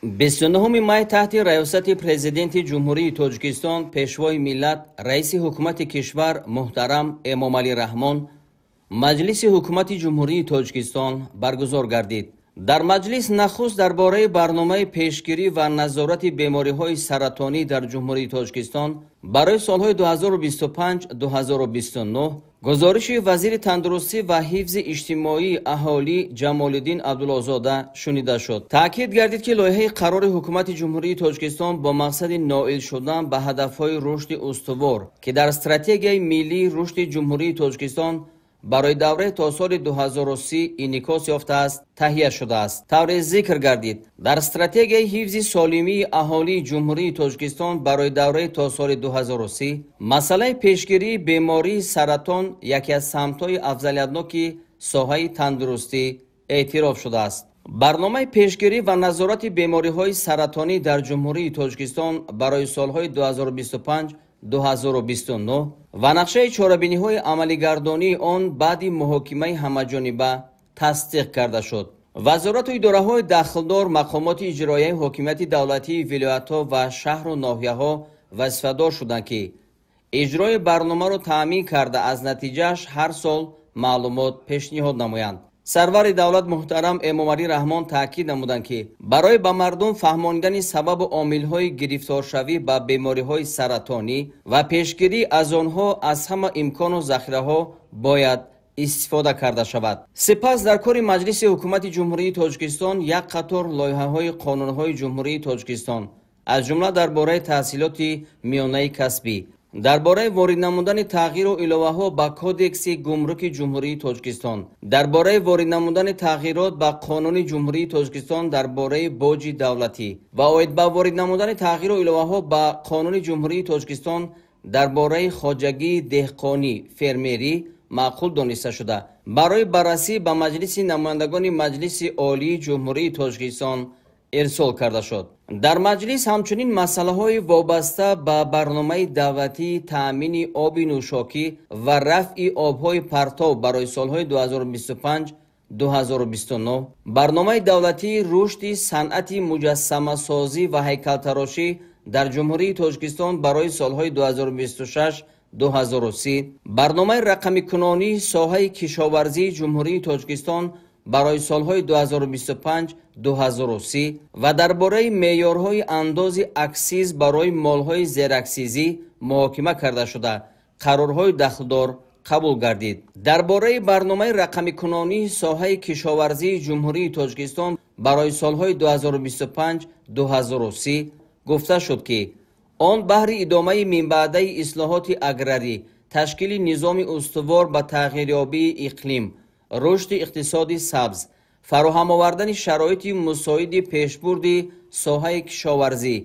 29 май таҳти раёсати Президенти Ҷумҳурии Тоҷикистон, Пешвои миллат, Раиси Ҳукумати кишвар муҳтарам Эмомалӣ Раҳмон Маҷлиси Ҳукумати Ҷумҳурии Тоҷикистон баргузор гардид. Дар маҷлис нахуст дар бораи барномаи пешгирӣ ва назорати бемориҳои саратонӣ дар Ҷумҳурии Тоҷикистон барои солҳои 2025-2029 гузориши вазири тандурустӣ ва ҳифзи иҷтимоии аҳолӣ Ҷамолиддин Абдуллозода шунида шуд. Таъкид гардид, ки лоиҳаи қарори Ҳукумати Ҷумҳурии Тоҷикистон бо мақсади ноил шудан ба ҳадафҳои рушди устувор, ки дар Стратегияи миллии рушди Ҷумҳурии Тоҷикистон барои давраи то соли 2030 инъикос ёфтааст, таҳия шудааст. Тавре зикр гардид, дар стратегияи ҳифзи солимии аҳолии Ҷумҳурии Тоҷикистон барои давраи то соли 2030 масъалаи пешгирии бемории саратон яке аз самтҳои афзалиятноки соҳаи тандурустӣ эътироф шудааст. Барномаи пешгирӣ ва назорати бемориҳои саратонӣ дар Ҷумҳурии Тоҷикистон барои солҳои 2025-2029 ва нақшаи чорабиниҳои амалигардонии он баъди муҳокимаи ҳамаҷониба тасдиқ карда шуд. Вазорату идораҳои дахлдор, мақомоти иҷроияи ҳокимияти давлатии вилоятҳо ва шаҳру ноҳияҳо вазифадор шуданд, ки иҷрои барномаро таъмин карда, аз натиҷааш ҳар сол маълумот пешниҳод намоянд. Сарвари давлат муҳтарам Эмомалӣ Раҳмон таъкид намуданд, ки барои ба мардум фаҳмондани сабабу омилҳои гирифторшавӣ ба бемориҳои саратонӣ ва пешгирӣ аз онҳо аз ҳама имкону захираҳо бояд истифода карда шавад. Сипас дар кори Маҷлиси Ҳукумати Ҷумҳурии Тоҷикистон як қатор лоиҳаҳои қонунҳои Ҷумҳурии Тоҷикистон, аз ҷумла дар бораи таҳсилоти миёнаи касбӣ, дар бораи ворид намудани тағйиру иловаҳо ба Кодекси гумруки Ҷумҳурии Тоҷикистон, дар бораи ворид намудани тағйирот ба Қонуни Ҷумҳурии Тоҷикистон дар бораи боҷи давлатӣ ва оид ба ворид намудани тағйиру иловаҳо ба Қонуни Ҷумҳурии Тоҷикистон дар бораи хоҷагии деҳқонӣ фермерӣ маъқул дониста шуда, барои баррасӣ ба Маҷлиси намояндагони Маҷлиси Олии Ҷумҳурии Тоҷикистон ирсол карда шуд. Дар маҷлис ҳамчунин масъалаҳои вобаста ба барномаи давлатии таъмини оби нӯшокӣ ва рафъи обҳои партов барои солҳои 2025-2029, барномаи давлатии рушди санъати муҷассамасозӣ ва ҳайкалтарошӣ дар Ҷумҳурии Тоҷикистон барои солҳои 2026-2030, барномаи рақамикунонии соҳаи кишоварзии Ҷумҳурии Тоҷикистон барои солҳои 2025-2030 ва дар бораи меъёрҳои андози аксиз барои молҳои зераксизӣ муҳокима карда шуда, қарорҳои дахлдор қабул гардид. Дар бораи барномаи рақамикунонии соҳаи кишоварзии Ҷумҳурии Тоҷикистон барои солҳои 2025-2030 гуфта шуд, ки он баҳри идомаи минбаъдаи ислоҳоти аграрӣ, ташкили низоми устувор ба тағйирёбии иқлим, рушди иқтисоди сабз, фароҳам овардани шароити мусоиди пешбурди соҳаи кишоварзӣ,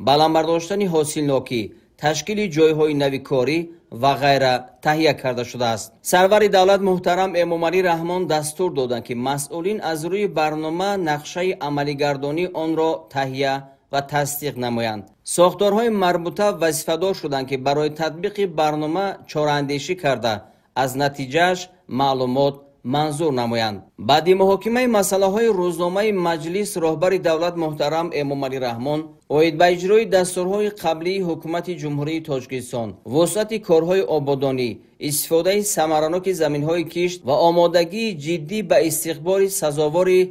баланд бардоштани ҳосилнокӣ, ташкили ҷойҳои нави корӣ ва ғайра таҳия карда шудааст. Сарвари давлат муҳтарам Эмомалӣ Раҳмон дастур доданд, ки масъулин аз рӯи барнома нақшаи амалигардонии онро таҳия ва тасдиқ намоянд. Сохторҳои марбута вазифадор шуданд, ки барои татбиқи барнома чораандешӣ карда, аз натиҷааш маълумот манзур намоянд. Баъди муҳокимаи масъалаҳои рӯзномаи маҷлис роҳбари давлат муҳтарам Эмомалӣ Раҳмон оид ба иҷрои дастурҳои қаблии Ҳукумати Ҷумҳурии Тоҷикистон, вусъати корҳои ободонӣ, истифодаи самараноки заминҳои кишт ва омодагии ҷиддӣ ба истиқболи сазовори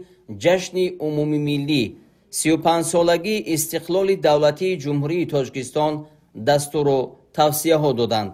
ҷашни умумимиллӣ 35-солагии истиқлоли давлатии Ҷумҳурии Тоҷикистон дастуру тавсияҳо доданд.